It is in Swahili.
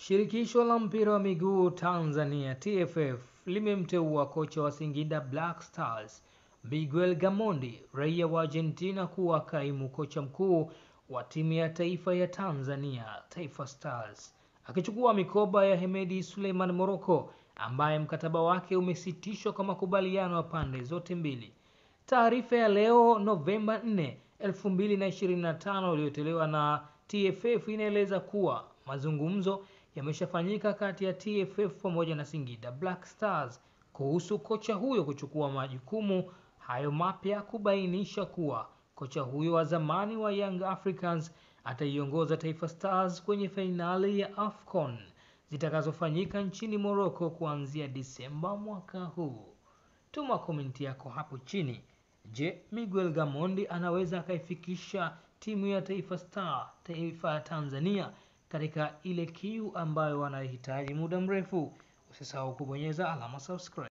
Shirikisho la mpira wa miguu Tanzania TFF limemteua kocha wa Singida Black Stars Miguel Gamondi, raia wa Argentina, kuwa kaimu kocha mkuu wa timu ya taifa ya Tanzania Taifa Stars, akichukua mikoba ya Hemedi Suleiman Morocco ambaye mkataba wake umesitishwa kwa makubaliano ya pande zote mbili. Taarifa ya leo Novemba 4, 2025 iliyotolewa na TFF inaeleza kuwa mazungumzo yameshafanyika kati ya TFF pamoja na Singida Black Stars kuhusu kocha huyo kuchukua majukumu hayo mapya, kubainisha kuwa kocha huyo wa zamani wa Young Africans ataiongoza Taifa Stars kwenye fainali ya AFCON zitakazofanyika nchini Morocco kuanzia Disemba mwaka huu. Tuma komenti yako hapo chini. Je, Miguel Gamondi anaweza akaifikisha timu ya Taifa Star, taifa ya Tanzania katika ile kiu ambayo wanahitaji muda mrefu? Usisahau kubonyeza alama subscribe.